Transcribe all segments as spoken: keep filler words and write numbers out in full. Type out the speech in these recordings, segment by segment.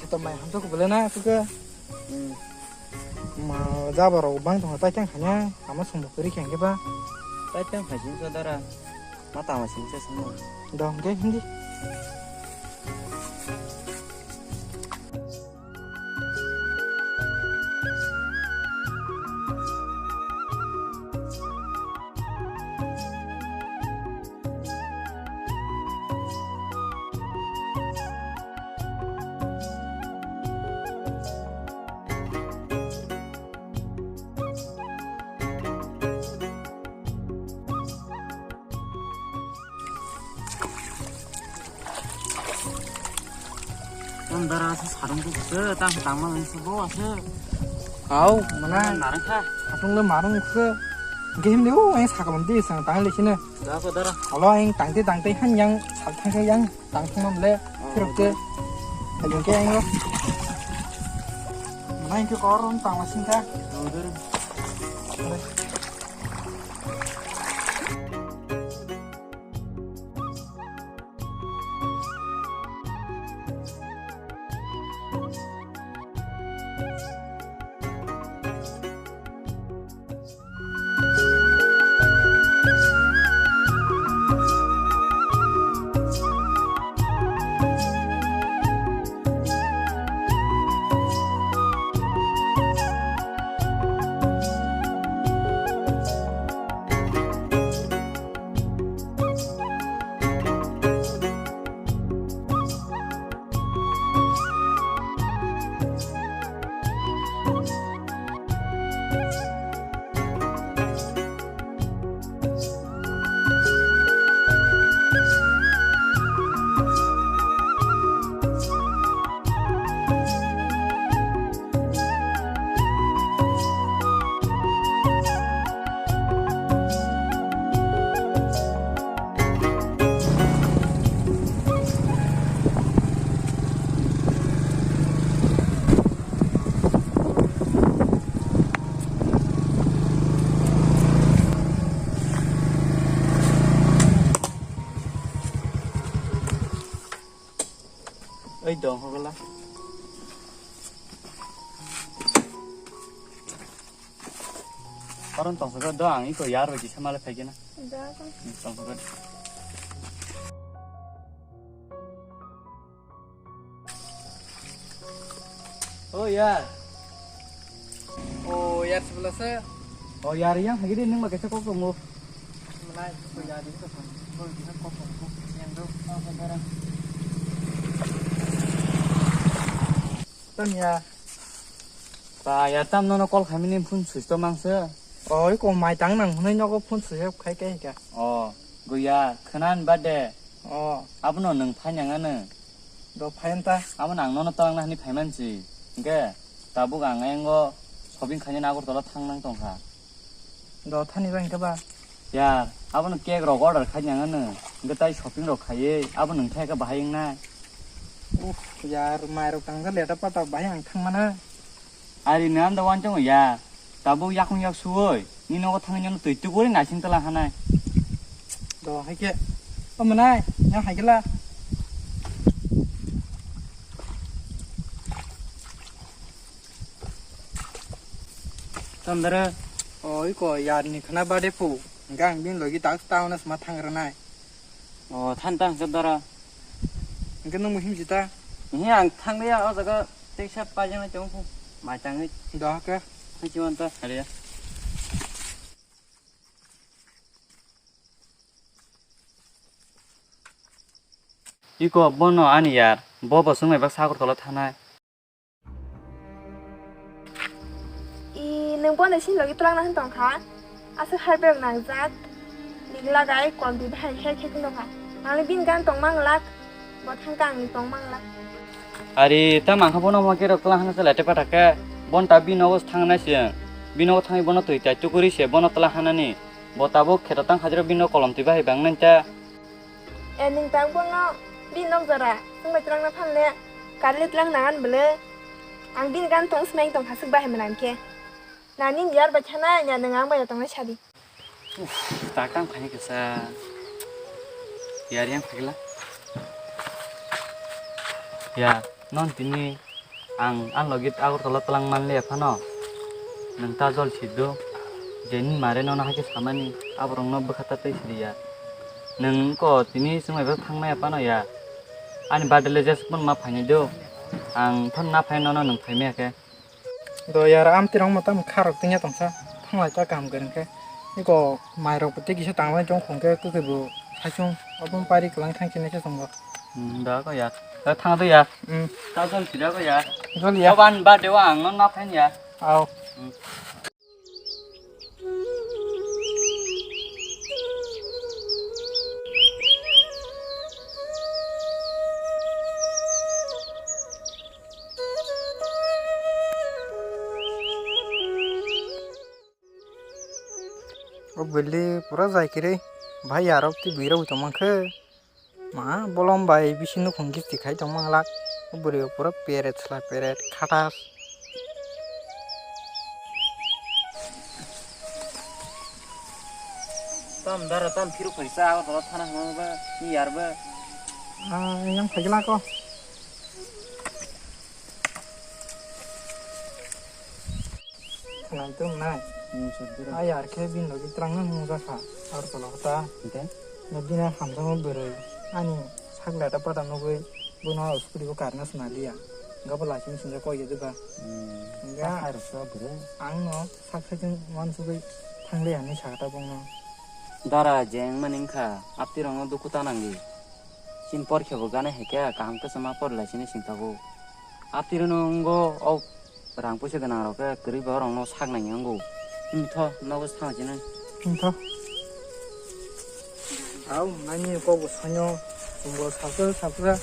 Tamo mai hamjak ko bole na kuke. Hmm. Ma jaba rok bang tong tai tang khanya, ama song bokori khe ba. Tai tang khaising so dara. Ma tama sing se sung. Dong ke hindi. Tong dara asa sarung ko se tang tang ma se bo ase. Kau mana? Narang kha. Atung le marung se. Game le o, ang sakam di sang tang le sini. Da ko dara. Alo ang tang te tang te han yang sak tang ke yang tang thang mam le. Oh, truk ke. Ayo ke ang lo. Mana ang ke koron tang ma sing kha. Oh, dara. Oi dong hogla. Koron tongsogo do ang iko yar roi kisa male phaikena. Da ko. Tongsogo. O yar. O yar sebela se. O yar yang hagidi nung ma kesa kok tongo. Mlai ko yar di ko. Ko di ko ko yang do. Tam ya. Ba, ya tam nono call khaimani phone switch off mangsa. Oi, ko mai tang nang hwnwi nogo phone switch off khai kai ka. O, goya, khwnan bade. O. Abono nwng phai nang ano. Do phai ta. Abono ang nono twlang na hwnwi phai mansi. Hwnkhe, tabuk ang ayango shopping khaina Agartala thang nang tongkha. Do thani ba hwnkhe ba? Yar, abono cake rok order khai nang ano. Hwnkhe tai shopping rok khaiwi, abo nwng thai khe bahai wngnai. Uff, yar, mai rok tang khe leta pata bahai ang thang mana. Ari nang da wansong ya. Tabuk yakung yak suwoi. Ni nogo thangwi nang twi twi gori naising tala hanai. Do hai khe. O manai, yang hai khe la. Tandara. O, iko yar ni khana bade phu. Hwnkhe ang bini logi tak town o sma thang rwnai. O, than tang se dara. Hwnkhe nwng muhim jita? He, ang thang ya, o jaga teisa paijak nai tong phu. Mai tangwi. Do ke. Hai chiman ta. Are. Iko bono ani yar. Bo bo swngnai bak sakur tolo thanai. I, nwng bono sini logi twlangna hwn tongkha. Aswk hai berok nangjak. Nik lagai kol di bahai hai khe tongkha. Ang bini gan tong manglak. Bo thangkha ang tong manglak. Ari, ta mangkha bono mo kerok twlang hana chalai tepa thakhe. Bon ta bini nogo thangnai se. Bini nogo thangwi bono twi tai tukuri se bono twlang hanani. Bo tabuk kheto tang khajiro bini nogo kolom twi bahai bang nang ta. E, nwng tak bono bini nok jora, chwng bai twlangna phan le, kar le twlang nangan bwle. Ang bini gan tong swmai tong haswk bahai mwnam khe. Nani yar bai thana, ya nwng ang bai tongnai sadi. Uff, tak tang phai kisa. Yar yang phagla. Ya, non tini Ang ani logi Agartala twlang manliya phano, nwng ta jol sidu, je nini mare nono hai khe samani, aborokno bwkha ta twi siriya. Nwng ko tini chwng bai thangmaya phano ya. Ani birthday le jesuk phano ma phainai do. Ang phano na phai nono nwng phaimaya khe. Do yar, amtwi rok mo tamo kharok tongya tongsa, thanglai ta kaham kwrwng khe. Iko mairok bo tei kisa tangmani chong khong khe kwkhwi bo saichung, obo pari kwlang thang khe naikhe tongo. Hmm, da ko ya. Da thang do ya. Hmm. Ta jol si da ko ya. Jol ya. Oban ba dewa ang no na phan ya. Au. Hmm. O bwrwi pura jai kwrwi, bhai yarok tei bwrwi rok tongmang khe. Ma bolom bai bisi nukhung gisti khai tongmang lak. O bwrwi pura peret sla peret khatas. Tam dara tam phiru phaisa, o dara thana hwnba ni yarba. Ah, yang phagla ko. Khwnam tung nai. Hmm, sir, sir. Ai, ar khe bini logi twlang nang nung jakha. Ar tolo kota. Ente? Na bini hamjakma bwrwi. Ani sak leta pada nugwi bono scooty bo karna swnaliya. Gabo laising singja koi ya diba. Hmm. Nga. Ta hai rok sa bwrwi. Ang no sak sak jeng wansugwi thangliya hinwi sakha ta bongno. Dara jeng mani wngkha, aptirokno dukhu ta nangdi. Chini porkhe bo gana hai khe kaham kwchama porlai sini sing tabuk. Aptirokno wngbo o rang puisa gwnang rok khe kwrwi borok rokno sak nangya wngo. Wngtho nogo thang sini. Wngtho. Au nani kok bo sanyo, chwngbo salsa salsa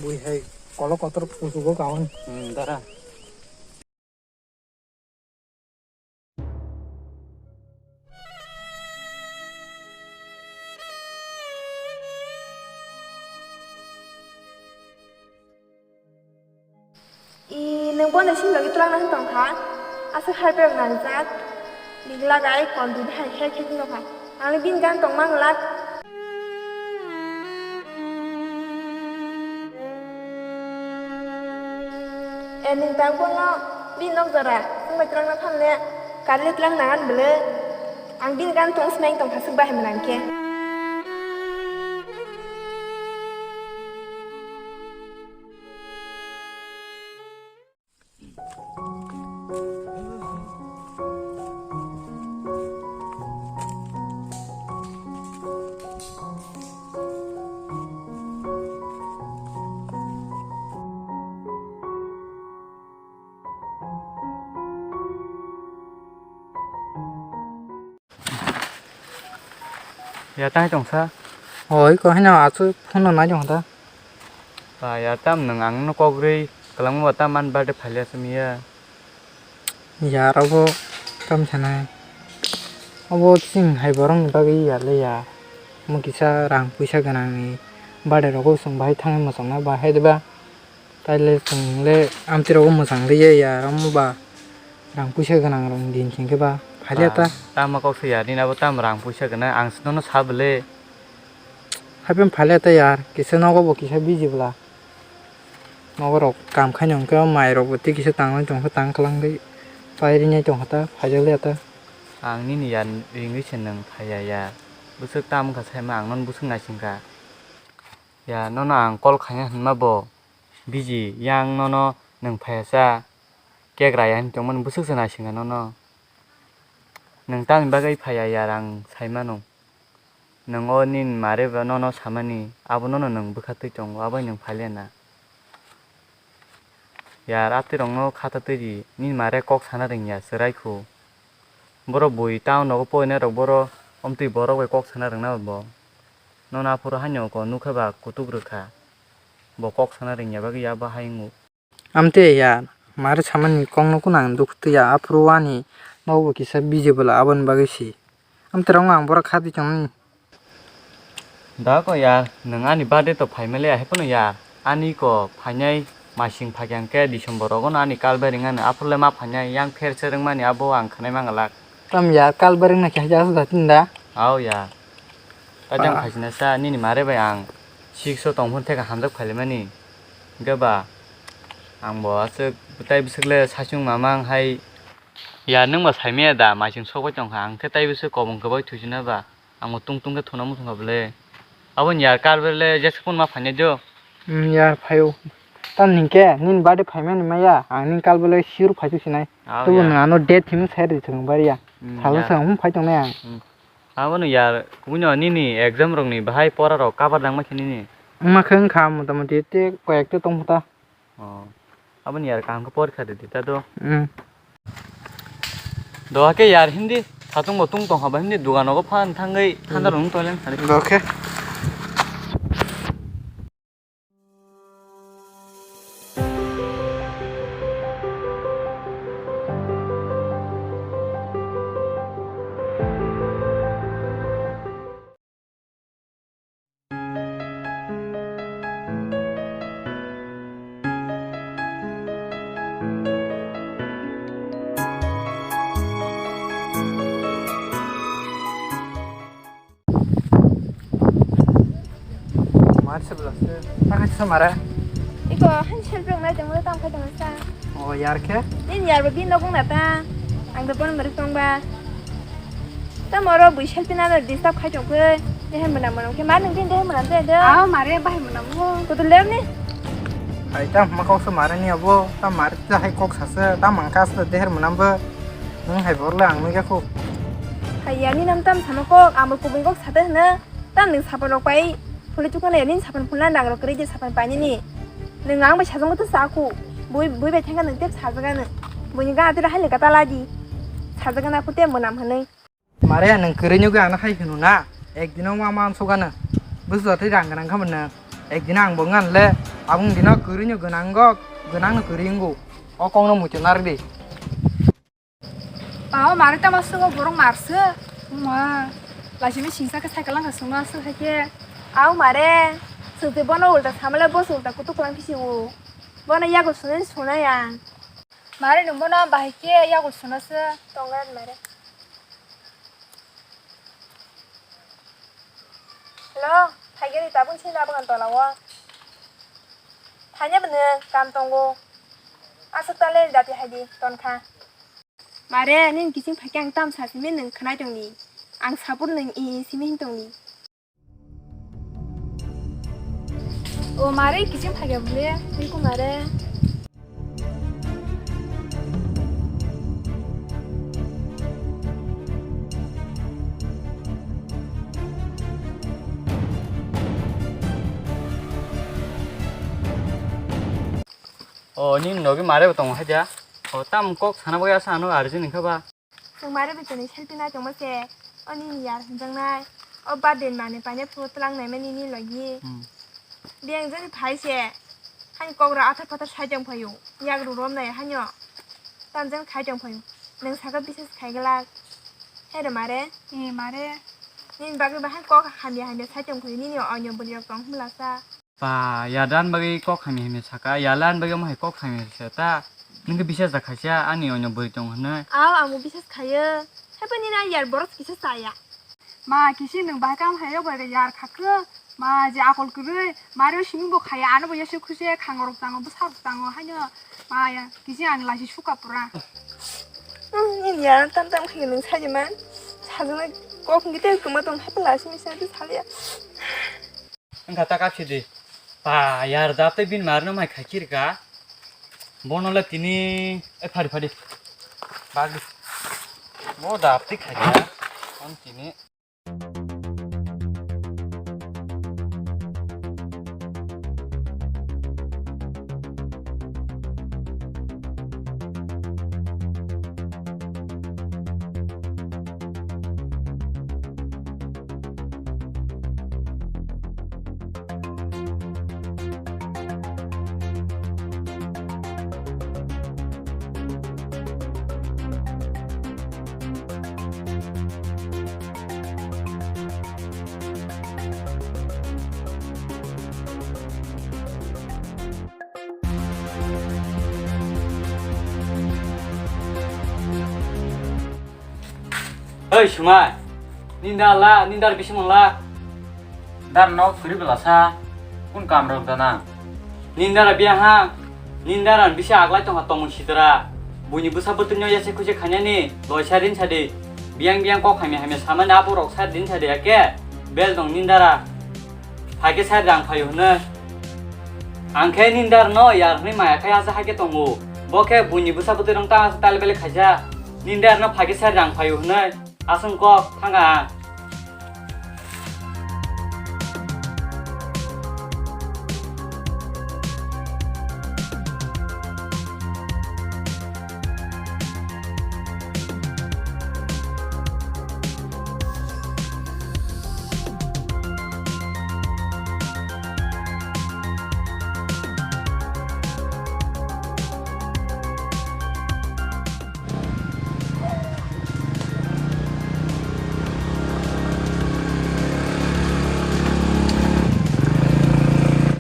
bui hai kolok kotor kuchugo kaun. Hmm, dara. I, nwng bono simi logi twlangna hwn tong kha? Aswk hai berok nangjak. Nigla gai kon dui hai khe khe phano kha. Ang bini gan tong mang lak. E, nwng tak bono bini nok jora swng bai twlangna phan le, kar le twlang nangan bwle. Ang bini gan tong swmai tong kha swk bahai mwnang khe. Ya, tang tong sa. Oi, ko hino achu phone no nai jong da. Ba, ya, tam nwng ang no kok rwi kwlangma ba tam ani birthday phalia simi ya. Ya, abo tam sanai. Abo chwng hai borok ni bagwi ya le ya. Mo kisa rang puisa gwnang ni birthday rogo chwng bahai thangwi mwchang na bahai de ba. Taile chwng le amtwi rogo mwchang liya ya, omo ba rang puisa gwnang rok din sing khe ba phalia ta. Tamo kok se ya, nini abo tamo rang puisa gwnang, ang se nono sa bwle. Haipem phalia ta yar, kisa nogo bo kisa busy bwla. Nogo rok kam khaino hwnkhe o mai rok bo tei kisa tangwi tongkha, tang kwlangwi pai rinai tongkha ta, phaijak liya ta. Ang nini ya ringwi se nwng phaiya ya, bwswk tamo wngkha saima ang nono bwswk naisingkha. Ya, nono ang call khaina hwnma bo busy, yang nono nwng phaiya sa, cake raya hinwi tongmani bwswk se naisingkha nono. Nwng tamni bagwi phaiya yar ang saimano. Nwng o nini mare ba nono samani, abo nono nwng bwkha twi tongo, abo nwng phailia na. Yar, aptirokno khata twi di, nini mare kok sana ringya, chwrai khu. Borok bui town rogo poinairok boro omtwi borok bai kok sana rwngna bo. Nono aphuru haino ko nukha ba kutuk rwkha. Bo kok sana ringya bagwi ya bahai wngo. Amtwi ya, mare samani kokno kunu ang dukhu twi ya, aphuru ani nogo bo kisa busy bwla aboni bagwi si. Amtwi rok ang borok kha twi tongmani. Da ko ya, nwng ani birthday to phaimale ya, hephano ya. Ani ko phainai masing phaikhe December rogo no ani kal bering ano, aphuru le ma phainai, yang pher se rwngmani abo ang khwnai mangalak. Tam ya, kal bering na khe haja aswk da tin da? Ao ya. Tajang phaisina sa nini mare bai ang six o tong phun theka hamjak phailaimani. Hwnkhe ba Ang bo aswk tai bwswk le saichung mamang hai. Ya, nwng ba saimaya da, maising sokbai tongkha, ang khe tai bwswk kobong kwbai thuisina ba, ang bo tung tung khe thuna muchungkha bwle. Aboni yar kar bele jesa phone ma phainai do. Hmm, yar phaio. Tamni hwnkhe nini birthday phaimani maya, ang nini kal bele sure phaisu sinai. Ah, tubu ya. Nwng ano date himwi sai rwdi thwng bari ya. Hmm, salo ya. Song phai tongnai ang. Hmm. Abono yar, kubui no nini exam rokni bahai pora rok cover dangma khe nini? Wngma khe wngkha, motamoti tei koyek ta tongkha ta. Oh. Aboni yar kaham khe porikha rwdi ta do. Hmm. Do hake yar hindi satung bo tung tongkha ba hindi dugan nogo phan thangwi thanda rok nung toilen khani. Do khe. Mar se bwlak se. Ta khai se mare. Iko han selfie rok nai tongmo tam khai tongmo sa. O yar khe? Nini yar bo bini nok wng na ta. Ang do bono mwrwk tong ba. Tamo oro bui selfie nano disturb khai tong khe. Dehe mwnam mwnam khe ma nwng bini dehe mwnam de do. Aw mare bahai mwnam mo. Kutu lem ni. Hai ta ma kok se mare ni abo. Ta mare ta hai kok sa se. Ta mang ka se deher mwnam bo. Nwng hai bor le ang nugya kho. Hai ya ni nam tam sama kok amo kubui kok sa de hwna. Tam nwng sapan rok pai phulwi chukmani ya nini sapan phulna nang rok kwrwi je sapan painani. Nwng ang bai sajagma tei cha khu. Bui, bui bai thangkha nwng tei sajagano. Buini gana tei hai leka ta lai di. Sajagana phu tei mwnam hwnwi. Mare nwng kwrwi nugwi ano hai hwno na. Ek dino ma man sugano. Bwswk tei rang gwnang kha mwnna. Ek dino ang bo ngan le. Abung dino kwrwi no gwnang go. Gwnang no kwrwi wngo. O kok no muitu narwk di. Pao mare tamo swngw borok marse. Ma, laisimi singsa khe cycle langkha swngno aswk hai khe. Au mare, swngtwi bono ulta samale bo se ulta kutuk kwlang phisi o. Bono yago sunani sunai ang. Mare nwng bono bahai khe yago suno se. Tongo mare. Hello, phaigani tabuk se labugan tola o. Thaina bwno kam tongo. Aswk tale dati haidi tonkha. Mare, nini kiching phaikhe ang tam sa simi nwng khwnai tongdi. Ang sabur nwng i i simi hin tongdi. O mare, kiching phaikhe bole, twi ku mare. O, nini logi mare bo tongo haja. O, tam kok sana bagwi asa ano urgent wngkha ba. Chwng mare bo chwngni selfie nai tongma se. O nini yar hwnjaknai. O birthday ni manwi paina phuru twlang naimani nini logi. Hmm. Biyang jani phai se. Hani kok rok athar phathar sai tong phaio. Yak rw rom nai hanyo. Tamjani khai tong phaio. Nwng sakha bises khai glak. Hai rw mare. Eh, mare. Nini bagwi bahai kok hamya hamya sai tong phaio. Nini onyo bwrwi rok tong hwnlasa. Ba, ya dan bagwi kok hamya hamya saka, ya lan bagwi omo hai kok hamya hamya sa ta. Nwng khe bisas da khaisa, ani onyo bwrwi tong hwnwi. Aw, ang bo bisas khayo. Haiphano nini ang yar borok kisa chaya. Ma, kisi nwng bahai kam hai rok bai yar khakhe. Ma, je akol kwrwi, mari o simi bo khaya, ano bo yase khuse, khango rok tango, bwsa rok tango, haino ma ya, kisi ang lachi suka pura. Hmm, nini yar tam tam khayo nwng sajaman. Sajana kok ngi te kwma tong hai pala simi sa de saliya. Wngkha ta kapsi di. Pa, yar dap tei bini marno mai khai kirka. Bono le tini, e, phari, phari. Bagi. Bo dap tei khai ka. Kon tini. Oi, Sumai, nini da la, nini da bising la. Dar no phuri bela sa, kun kam rok dana. Nini da biya ha. Nini dara ni bisi aglai tongkha tongmung sitra. Buini bwsa bwtwino yase khuise khainani loi sar rin sadi. Biyang biyang kok hamya hamya samani apo rok sar rin sadi ake. Bel dong nini dara. Phaikhe sar rang phaio hwnwi. Ang khe nini dara no yar hwnwi maya khai asa haikhe tongo. Bo khe buini bwsa bwtwi rong ta asa tali bali khaisa. Nini dara no phaikhe sar rang phaio hwnwi. Aswng kok thanga.